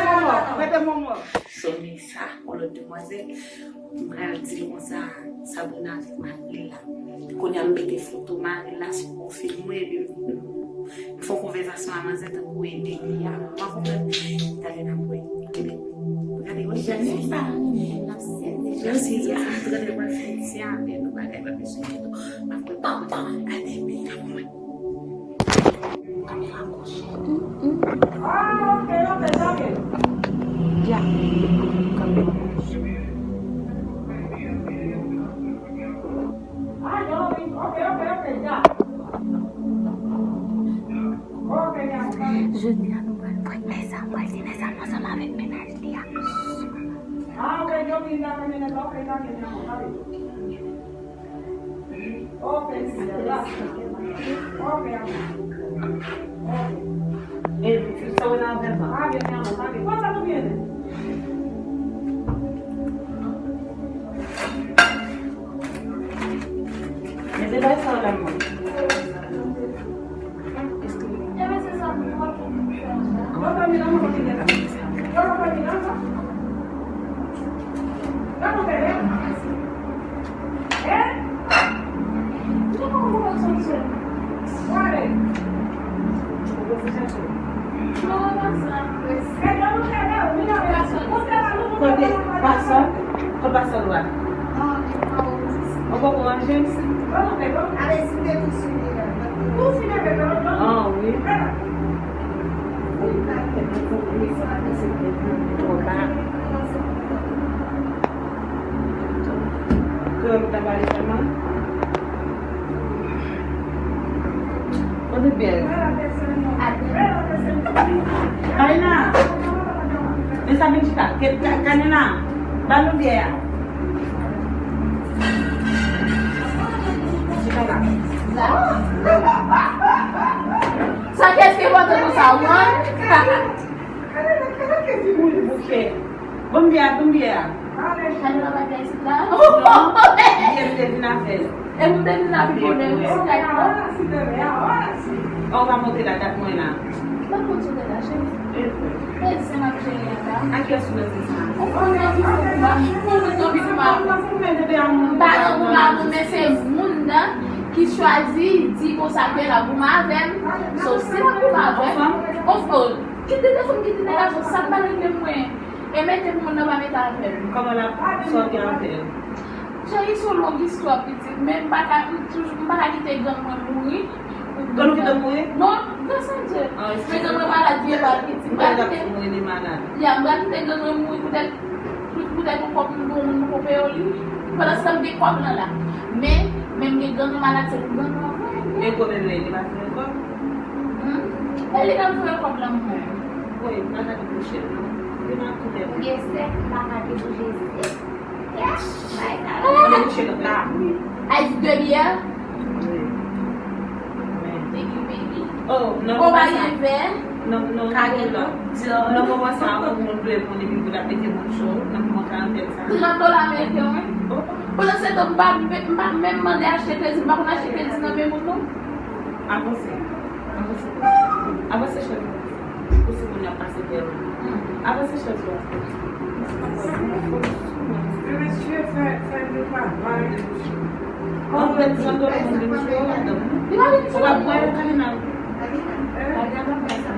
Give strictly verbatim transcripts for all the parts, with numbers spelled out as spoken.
Mete momo, mete momo. Sonn sa, yon lòt demwazèl. M pral di l konsa, Sabrina avèk mari l la. Kounye a m mete foto mari l la sou pwofil mwen, epi m fè yon konvèsasyon a manzè tankou e depi a. Ou pa konprann? Talè n ap wè. Gade, gade, gade. Jèn sa, l ap sezi, l ap sezi, antre l pral fè ti a, men nou bagay pa bezwen foto. M ap wè, pam, pam, gade, men, gade mwen. Jodi a, nou pral pran lè sa, nou pral fè lè sa ansanm avèk mennaj li a. Mete bay sa w la, mwen. Kote pasòl? Kot pasòl ou a? Ou poko ranje? Ah, wi. Kreyòl ou ta pale sèlman? Kote byè yo? Karina, men sa vin chita. Ke- Ka- Karina, ba nou byè a. Chita la. Sa kès ki enpòtan pou sa, ou konn? Karina, Karina, ki ti moun bouche. Bon byè a, bon byè a. Kane nan bagay isit la? Non, byen m te vin avè l. E m te vin avè l, byen, byen. Ou pa monte la, dat mwen la. Mwen konn sou la, cheri. E se m ap jere la. A kiyès ou mete sa? Ou konn nan goumen pou m, pou m nan goumen pou m. M pa nan goumen pou m, men se moun nan ki chwazi di konsa ke l ap goumen avè m. So, si l ap goumen avè m, of course, kite telefòn, kite telefòn, sa pa regle mwen. E mete pou moun nan pa mete avè m. Kòman l ap sòti avè l? Cheri, se yon long istwa, pitit, men m pa ka, m toujou, m pa ka kite grann mwen mouri. Grann ou kite mouri? Non, grasandye. Men grann mwen malad, li pa pitit. M pa kite. Mouri de malad. Ya, m pa kite grann mwen mouri poutèt, poutèt yon kòb m bon moun pou peye li. Pandan se tan m gen kòb lan la. Men, men m gen grann mwen malad, se pou grann mwen voye. E gwo bebe, li pa fè kòb? Hmm? E li menm fè kòb lan mwen. Wi, m pa ka debouje l non. Li pa koute. Ou gen sèk, m pa ka debouje sèk. Yes, my God. Mwen debouje lòt la. Ice de byè? Wi. Thank you, baby. Oh, non, ou pa gen vè? Non, non, non, non. Non, kòman sa, moun vle moun epi pou l ap mete moun cho nan moman karantèn sa? Trant dola ameriken, wi. Oh. Pandan se tan, m pa, m pa menm mande achte kredi, m pa konn achte kredi nan men moun non. Avanse. Avanse. Avanse chèz ou. Ou si moun y ap pase dèyè ou. Avanse chèz ou. Mesye, fè, fè de travay. An fèt, san dola moun vin sou yo ladan. Ou pa pran yo, Karina.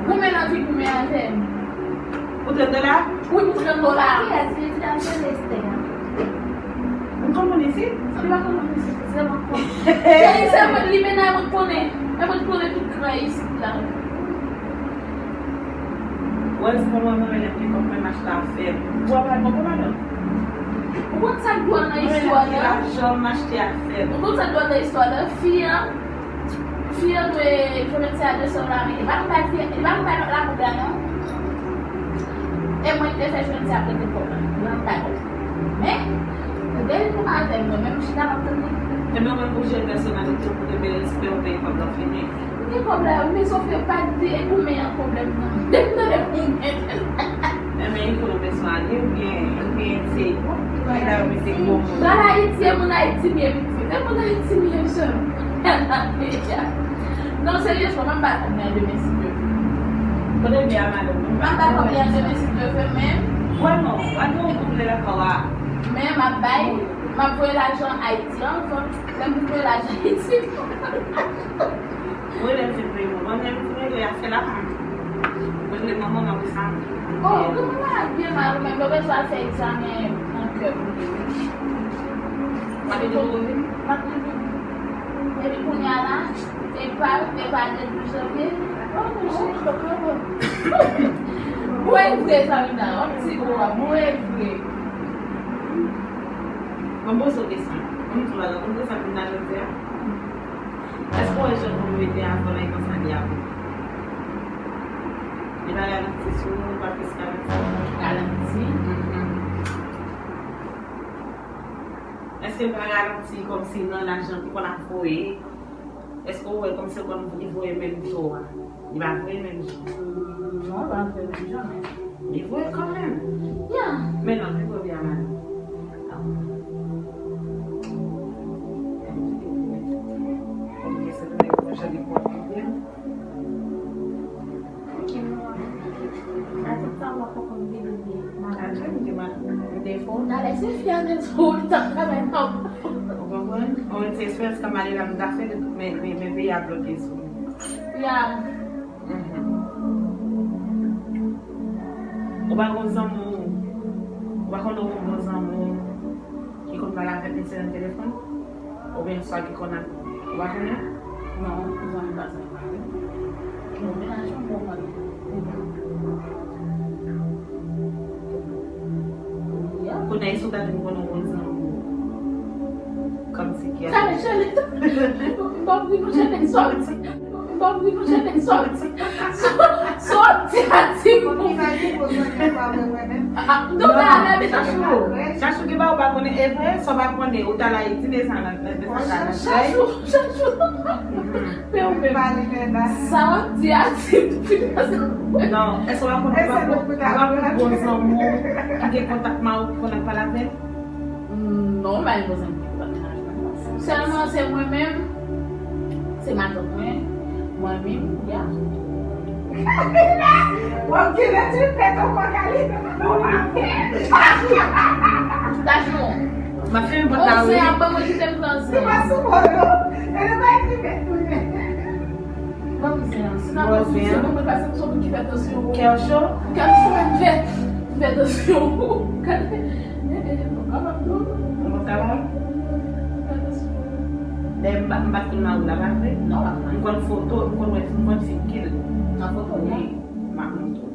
Goumen nan vi goumen avè m. Pou trant dola? Wi, pou trant dola. Kiyès? Li di l ap jwenn Esther. Ou konn moun isit? Li pa konn moun isit, se mwen k konnen. Cheri, se mwen, li menaj mwen k konnen. E mwen k konnen tout kwen isit la. Wè, se mwen, mwen, mwen, mwen, mwen, mwen, mwen, mwen, mwen, mwen, mwen, mwen, mwen, mwen, mwen, mwen, Ou konn sa k dwòl nan istwa a? Lajan m achte afè m. Ou konn sa k dwòl nan istwa a? Fi an, fi an dwe, jodi a, de san dola ameriken. Li pa konn bay fi, li pa konn bay lakob la, non. E mwen ki te fè jodi a prete kòb la. Mwen pa konn. Men, ou gen li pou avè m, mwen menm chita m ap tann li. E mwen menm pou jèn pèsonèl ki pou te peye respè ou peye kòb la fini. Li pwoblèm, men sòf ke pa de goumen an pwoblèm nan. Depi nan de goumen. Men men ekonomi sou ale, ou byen, ou byen se bon. Mwen la, ou se bon moun. Dal Ayiti, e moun Ayiti m ye pitit. E moun Ayiti m ye sè. Non, seryezman, mwen m pa konnen demen si Dye vle. Kote byen a madanm? Mwen m pa konnen demen si Dye vle, men. Wè non, wè non, ou vle lakò a. Men m ap bay, m ap voye lajan Ayiti anvan. Lè m voye lajan Ayiti. Mwen lè m fin voye manman, lè m fin voye afè la pa m. Mwen vle manman m apre sa. Oh, granmanman a byen mal, men yo bezwen al fè egzamen nan kè pou li. Mwen te di w. Mwen te di w. Epi kounye a la, e pa, e pa de douz janvye. Oh, mwen cheri, yo kanpe. Mwen vre, Samina, yon ti gwo a, mwen vre. Mwen poze w kesyon. Mwen di w bagay, mwen poze w kesyon pou nan jodi a. Èske w wè jan pou mete avan nan konsa li ap li pa ralanti sou ou, pa plis ralanti? Ralanti? Mhm. Èske l pa ralanti kòmsi nan lajan ki konn ap voye? Èske w wè kòmsi l konn li voye menm jou a? Li pa voye menm jou. Non, li pa voye menm jou, men. Li voye kanmenm. Ya. Men non, li voye byen mal. Talè se fè de tou, li t ap travay nan. Ou konprann? Mwen se espèryans kòm ale la m ta fè, men, men, men peyi a bloke sou mwen. Ya. Mhm. Ou pa gon zanmi w, ou pa konn gon bon zanmi w ki konn pale avèk mesye nan telefòn? Oubyen swa ki konn ap, ou pa konnen? Non, zanmi pa zanmi. Bon, mennaj mwen bon mwen. Kounye a, si w ta vin konnen yon bon zanmi w, kòmsi ki a. Chale, chale. M p ap ri non, chale, sòti. M p ap ri non, chale, sòti. Sòti a ti moun. Ah, non, non, non, Chachou. Chachou ki ba ou pa konnen, e vre, sa w pa konnen, ou t al Ayiti deja nan, nan, nan, nan, nan, Chachou, Chachou. Men ou menm. Sa w ap di a, se pou fini pase. Non, èske w ap konn, w ap konn, w ap konn bon zanmi w ki gen kontak ma ou ki konn ap pale avè l? Non, m pa gen bon zanmi ki konn ap pale avè l. Sèlman se mwen menm, se matant mwen, mwen menm, ya. W ap gen lè ti fèt ankò, Kali. Ou pa fè. Chachou. M ap fèmen pòt la, wi. Bon, se ap ban mwen kite m nan zen. Se pa sou mò, non. E nou pa ekri bèt, wi. Ban m zen an. Si n ap pran sou zen, ban mwen pase m sou moun ki fè tansyon. Kè w cho? Kè w cho, m fè, m fè tansyon. Gade. E, e, e, non, kapab, non. Ou kapab? M fè tansyon. Dayè, m pa, m pa t konn mari w la, pa vre? Non, pa vre. M konn foto, m konn wè, m konn figi l. Nan foto, wi. M ap montre w.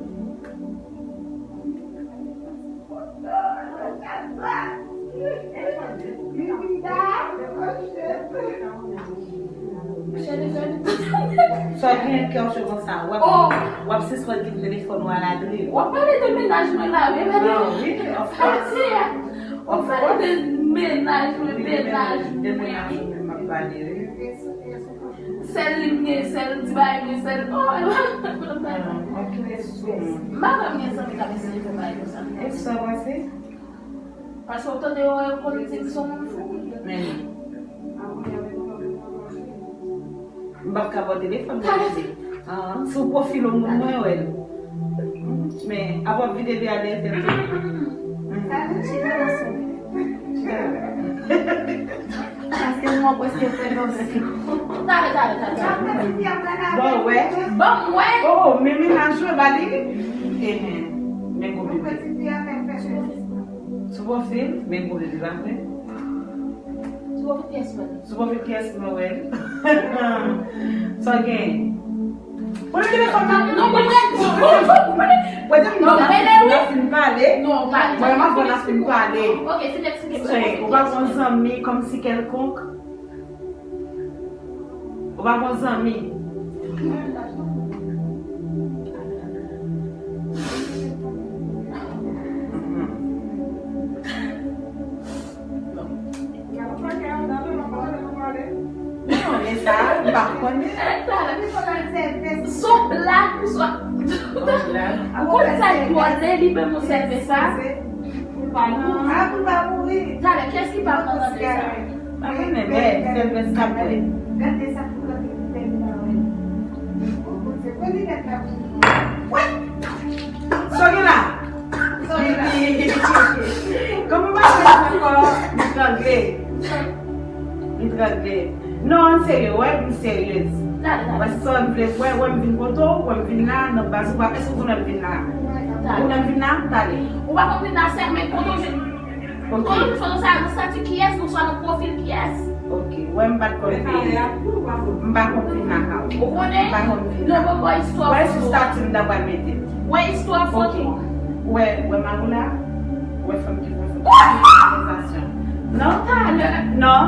Sa w gen kè w cho konsa? W ap, w ap sispann kite telefòn ou al adre. W ap pale de mennaj mwen la, wi, men. Ah, wi, of course. W ap pale de mennaj mwen, mennaj mwen. De mennaj mwen, m ap pale, wi. Sèl li m gen, sèl ti bagay m gen, sèl, oh, e pa. Ah, ok, sou. M pa kwè m gen zanmi k ap eseye fè bagay konsa. E sa w panse? Paske w tande yo, yo konn di m se yon moun fou. Men. M p ap ka ba w telefòn mwen. Ah, sou pwofil yon moun mwen wè l. Men, ap w ap vide vye a dèyè tèt ou. Chita nan sou. Chita la. Paske nou an prèske fè dosye. Talè, talè, talè, talè. Bon, wè. Bon, wè. Oh, men mennaj mwen ba li. Ehe. Men gwo bebe. Sou pwofil, men gwo bebe, pa vre? Sou pwofil kiyès mwen? Sou pwofil kiyès mwen wè? Sa w gen? Pran telefòn nan. Non, mwen mwen. Mwen te Non, non, rele wi. N ap fin pale. Non, pale. Mwen m ap fè n ap fin pale. Ok, fin eksplike. Ou pa gon zanmi kòmsi kèlkonk. Ou pa gon zanmi. Mwen konnen sa, m pa konnen. Son blag ou swa. Ou konn sa l pwòze li menm ou sèvi sa. Pou l pa mouri. Talè, kiyès ki pa kontan de sa? Pa konnen, men sèvis k ap fè. Gade sa pou gade pou fè li la wè. Sa w gen la? Kòman w pa fè sa ankò? Li trangle. Li trangle. Non, ann serye, wè, m seryez. Wè, sa w vle, wè, wè, m vin kote w, wè, m vin la, nan baz ou, èske w konnen m vin la? Ou konnen m vin la? Talè. Ou pa konn vin la, sè, men kote w vin? Ok. Kote w vin foto sa, nan estati kiyès, oswa nan pwofil kiyès? Ok, wè m pa t konn vin. M pa konn vin lakay ou. Ou konnen? M pa konn vin. Non, bon, bon, istwa foto. Wè sou estati m ta pral mete. Wè istwa foto. Ok. Wè, wè Maroula. Wè fanm ki pran foto. Konvèsasyon. Non, talè. Non.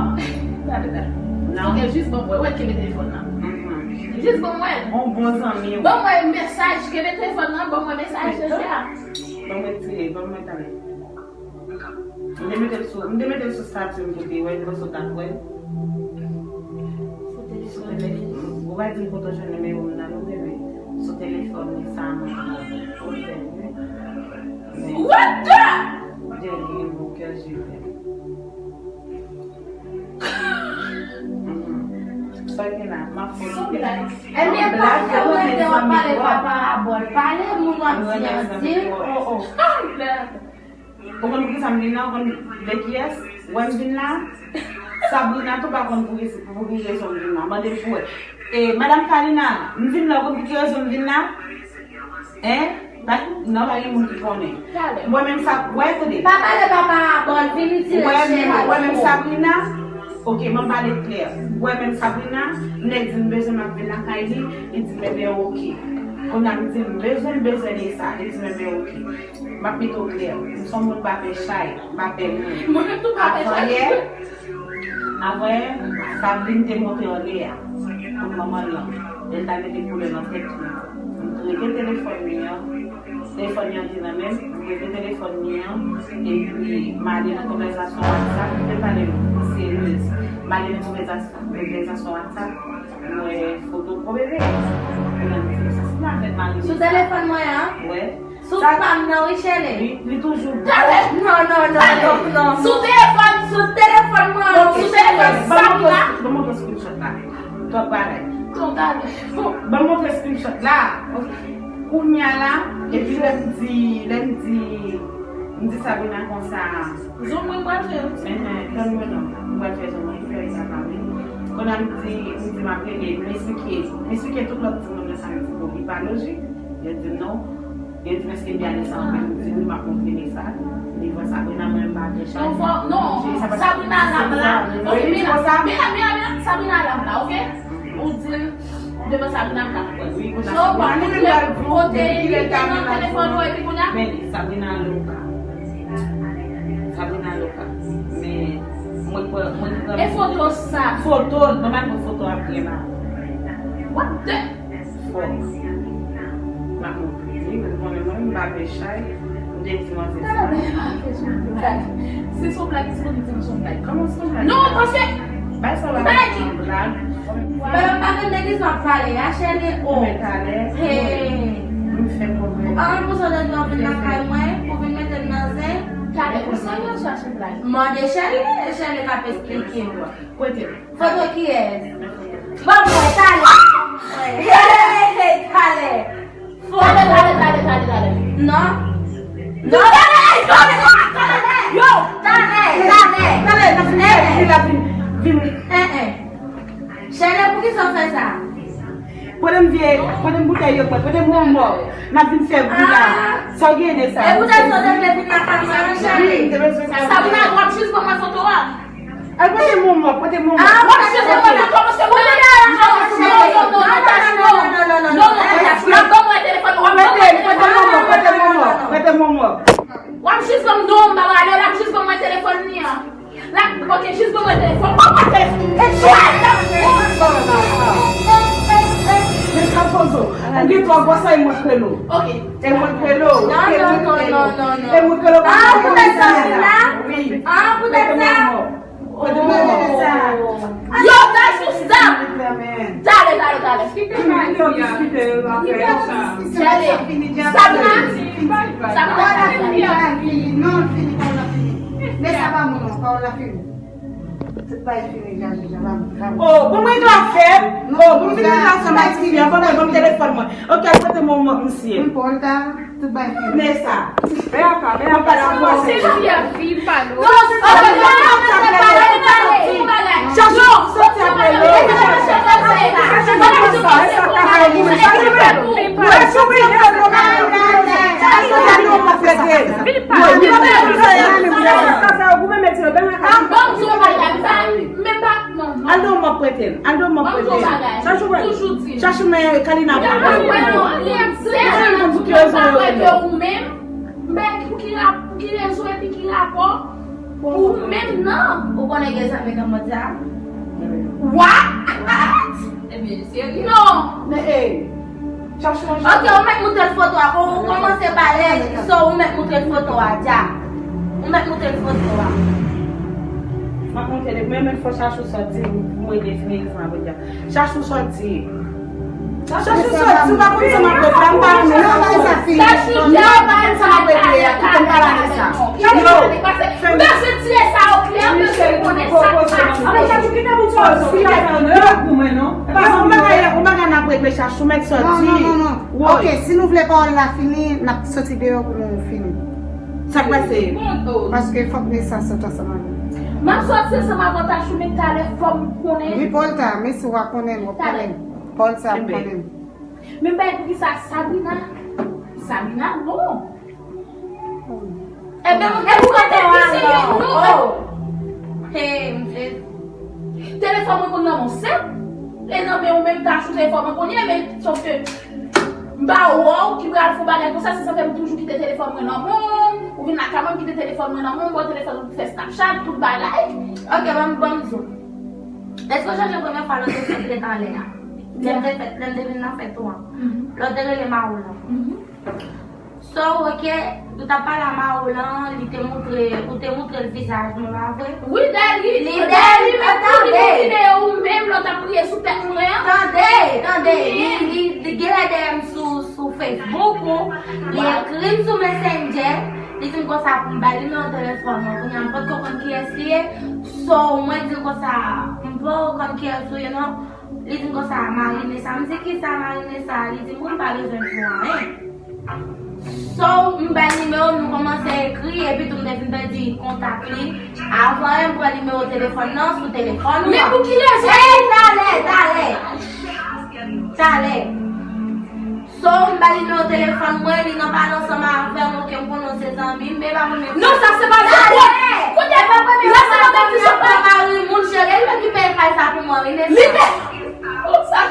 Talè, talè. Non. Ok, jis bon, wè, wè kebe telefòn nan. Mhm. Jis bon, wè. Bon, bon zanmi w. Bon, wè mesaj, kebe telefòn nan, bon, wè mesaj, mesaj. Ban mwen tire, ban mwen talè. M te mete l sou, m te mete l sou estati m pou te wè, m panse w t ap wè. Sou telefòn. Ou pa di m kote w jwenn nimewo m nan, non, bebe. Sou telefòn li sa, mwen. What the? Dernier mot que j'ai fait. Mhm. Sa gen la, m ap fè. Ebyen, pa fè mwen te w ap pale pa parabòl. Pale moun w ap di an, di l. Oh, oh. Ou konn poukisa m vin la? Ou konn de kiyès? Wè m vin la? Sabrina tou pa konn pou ki, pou ki rezon m vin la. Mande l pou wè. E, Madam Kalina, m vin la, ou konn pou ki rezon m vin la? Hein? Pa, non, pa gen moun ki konnen. Wè menm sa, wè, tande. Pa pale pa parabòl, vin itilize cheri. Wè menm Sabrina? Ok, mwen pale klè. Wè menm Sabrina, nèg di m bezwen m ap vin lakay li, li di m ebyen ok. Kounye a m di m bezwen, m bezwen de sa, li di m ebyen ok. M ap mete w klè. M se yon moun pa pè chay, m pa pè moun. Mwen menm tou pa pè chay. Avanyè, avanyè, Sabrina te monte anlè a. Pou manman l lan. Lè l ta mete koulè nan tèt li. M trete telefòn li an. Telefòn li an te nan men m. M trete telefòn li an. Epi, m ale nan konvèsasyon WhatsApp. M te pale seryez. M ale nan konvèsasyon, konvèsasyon WhatsApp. M wè foto gwo bebe. Kounye a m di, sa se pa avèk mari m. Sou telefòn mwen an? Wè. Sou pa m nan, wi, Shirley. Li, li toujou. Talè. Non, non, non, non, non. Sou telefòn, sou telefòn mwen, sou telefòn Sabrina. Ban m montre screenshot la. Twòp bagay. Talè. Ban m montre screenshot la. Kounye a la, epi lè m di, lè m di, m di Sabrina konsa. Zon mwen pral fè, wi. Enhen, tann mwen non. Mwen pral fè zon mwen, fè sa pa vle. Kounye a m di, m di m ap rele, m esplike, m esplike tout lòt timoun nan sa m di, bon, li pa lojik. Yo di m non. Yo di m èske m te ale sa anpil, m di wi, m ap montre mesaj. Li vwè Sabrina, mwen m pa gen chay. Non, fò, non, Sabrina la, la. Mila, Mila, Mila, Sabrina la, la, ok? Ou di m, devan Sabrina m ka konprann. So, pa konn kote li te nan telefòn ou epi kounye a? Men li, Sabrina Loka. Sabrina Loka. Men, mwen kwè, mwen kwè. E foto sa? Foto, nòmalman foto apre la. What the? Fòk. M ap montre li, ou konnen mwen, m pa pè chay. M te di manzè sa. Se son blag, se konn di son blag. Kòman se yon blag? Non, paske bay sa la, se yon blag. Bebe, m pa konn de kisa w ap pale a, Shirley, o. Men talè, hey, m fè pwoblèm. Ou pa konn pou sa w te dwe vin lakay mwen, pou vin mete m nan zen. Talè, ou serye oswa se blag? Mande Shirley, e Shirley k ap esplike w. Prete m. Foto kiyès? Ban mwen, talè. Hey, hey, hey, talè. Foto. Talè, talè, talè, talè, talè. Non. Non, talè, talè, talè. Yo, talè, talè. Talè, nan fin, vin la, vin, vin. Eh, eh. Shirley, poukisa w fè sa? Pote m vye, pote m boutèy yo, pote m wonmò. N ap vin fè bri la. Ah. Sa w gen de sa? E boutèy sa w te vle vin lakay mwen an, Shirley? Wi, m te bezwen sa. Sabrina, w ap jis ban mwen foto a. Al pote m yon mòp, pote m yon mòp. Ah, w ap chèche mwen nan kòmans mwen la. Non, non, non, non, Tash, non. Non, non, Tash, w ap ban mwen telefòn, w ap ban mwen telefòn. Prete, prete momo, prete momo, prete momo. W ap jis ban m non, m pa prale, w ap jis ban mwen telefòn li an. La, ok, jis ban mwen telefòn, ban mwen telefòn. E chwa! Men sa pozo. Ou gen twa gwo sa e mwen krelo. Ok. E mwen krelo. Non, non, non, non, non, non. E mwen krelo. Ah, poutèt sa, wi. Ah, poutèt sa. Yo, Tash, ou stop! Talè, talè, talè. Kite pati a. Kite pati a. Talè. Sabina. Sabina, talè, talè. Non, fini, pawòl la fini. Men sa pa moun non, pawòl la fini. Tout bagay fini, jan, jan, jan. Oh, bon, mwen dwa fè. Oh, bon, fini la, sa mwen fini. Bon, mwen, bon, telefòn mwen. Ok, al prete mwen, mwen, misye. Bon, pawòl ta. Tout bagay fini. Men sa. Mwen pa dakò avèk sa. Non, se pa la, se pa la, se pa la. Chache soti apre yo. Al do mwen prete l. Al do mwen prete l. Chache mwen, Kalina. Mwen konn pou ki rezon yo rele w. Ou menm, men pou ki ra-, pou ki rezon epi ki rapò? Ou menm nan. Ou konnen gen zanmi nan mond sa? What? Ebyen, serye? Non. Men, ey. Chache yon jan. Ok, ou mèt moutre l foto a. Kon ou kòmanse pale, so ou mèt moutre l foto a, dja. Ou mèt moutre l foto a. M ap moutre l, men, men fò chache w soti pou mwen defini l, sa mwen dja. Chachou soti. Chachou soti, ou pa konn sa m ap rete la, m pa renmen sa. Chachou, ou pa konn sa m ap rete a, kite m pale avèk sa. Yo, m bezwen tire sa o klè, m bezwen konnen sa k pase. Chachou, kite moun soti, kite moun soti. Ou pa gen, ou pa gen n ap regle, Chachou mèt soti. Non, non, non, non. Ok, si nou vle pawòl la fini, n ap soti deyò pou nou fini. Sa k pase? Paske fòk Nessa sot ansanm avè m. M ap soti ansanm avè w, Tachou, men talè fò m konnen. Wi, Paul ta, men si w a konnen l, w ap konnen. Paul ta ap konnen. Men bay poukisa Sabrina? Sabrina, non. Ebyen, ou gen pou kote pise yo, non. Hey, m fè. Telefòn mwen konn nan men w, sèm. E nan men w menm, Tachou, telefòn mwen konn ye, men sòf ke m pa wè w ki pral fè yon bagay konsa, se sa fè m toujou kite telefòn mwen nan men w. Ou vin lakay mwen, m kite telefòn mwen nan men w, m ba w telefòn ou fè Snapchat, tout bagay. Ok, ban m, ban m di w. Èske w sonje premye fwa lè w te sot lè talè a? Lè m te fèt, lè m te vin nan fèt ou an. Lè w te rele Marola. So, ok, ou t ap pale a Marolan, li te moutre, ou te moutre l vizaj mwen, pa vre? Wi, dèyè li, dèyè li menm tou, li te videyo ou menm lè w t ap kriye sou tèt mwen an. Tande, tande, li, li, li genlè dèyè m sou, sou Facebook ou, li ekri m sou Messenger, li di m konsa pou m bay nimewo telefòn mwen, kounye a m potko konn kiyès li ye, so, mwen di l konsa, m poko konn kiyès ou ye non, li di m konsa, Marine sa, m di kisa Marine sa, li di m wi m pa bezwen di w anyen. So, m bay nimewo, nou kòmanse ekri, epi tou m te fin pèdi kontak li. Avan menm pran nimewo telefòn nan, sou telefòn ou. Men pou ki rezon? Ey, talè, talè. Talè. So, m bay nimewo telefòn mwen, li nan pale ansanm avè m, ok, m konnen w se zanmi m, men pa mwen menm. Non, sa se pa zanmi. Kounye a, la se pa zanmi, se pa mari moun, cheri, li menm ki peye kay sa pou mwen, wi, men li te, konsa.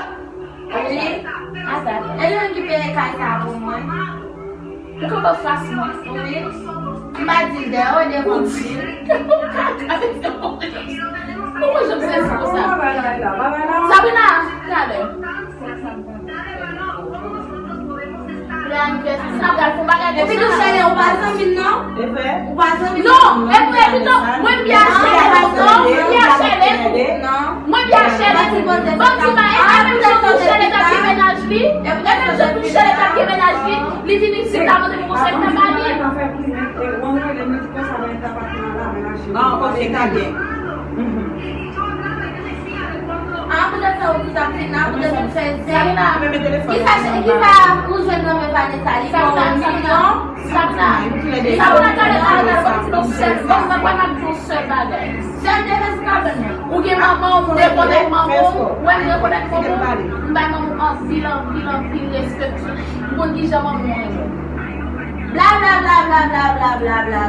Wi. Ata. E li menm ki peye kay sa pou mwen. Ou kanpe fas mwen. Wi. M pa di l dèyè w, devan m di l. Kòman jan m sezi konsa? Sabrina, talè. Lè anivèsè, sa pral fè yon bagay konsa. Epi tou chèlè, ou pa zanmi m non? Ou pa zanmi m non? Non, e vre, pito, mwen byen chèlè, non, mwen byen chèlè. Non. Mwen byen chèlè. Ban m di bagay, e menm jan tou chèlè t ap gen mennaj li, e menm jan tou chèlè t ap gen mennaj li, li vin isit la mande pou konsèy m ta ba li. Ah, ok, ta byen. Ah, poutèt sa ou di sa fina, poutèt ou fè zen. Kisa, kisa ou jwenn nan men Vanessa? Li pa wè m non? Sabina, Sabina, talè, talè, talè, ban m di w sèl, ban m, ban m di w sèl bagay. Sèl te resi kabann nan. Ou gen manman w, m rekonèt manman w, wè m rekonèt manman w, m bay manman w anpil, anpil, anpil respè. M konn kijan manman w renmen w. Bla, bla, bla.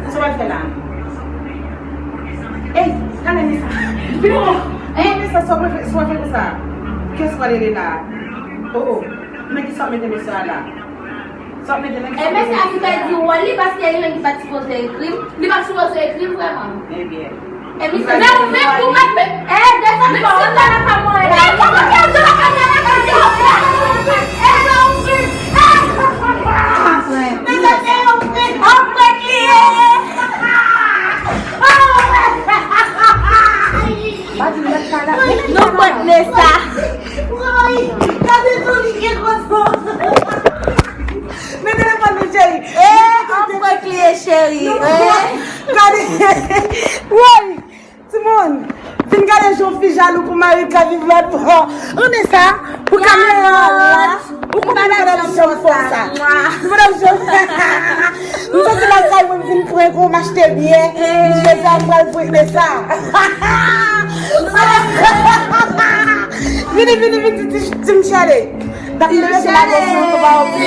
Sa w ap fè la? Ey, talè Nessa. Vini non. Ey, Nessa, sa w ap fè, sa w ap fè konsa? Kiyès pral rele la? Oh, oh. Men kisa w mete mesye a la? Sa w mete nan kisa? E mesye a ki pèdi wòl li paske li menm ki pa t sipoze ekri m. Li pa t sipoze ekri m vrèman. Ebyen. E misye men ou menm pou mèt men e desann pa ou la pa mwen. E kòman ki ap di la pa mwen? E non. Men sa se yon prank li ye. Nou prank Nessa. Woy, gade Tony gen gwo zòn. Men telefòn nou, cheri. E, an prank li ye, cheri. Gade. Woy, timoun, vin gade jan fi jalou pou mari ka viv lòt bò. Ou ne sa, pou kamera la. Ou konprann nou pa t ap janm fè w sa. Nou pa t ap janm. M soti lakay mwen, m vin prank ou, m achte byè. M di Nessa m pral prank Nessa. Vini, vini, vini, ti, ti, ti Michele. T ap leve sou la gòj ou pa ouvri.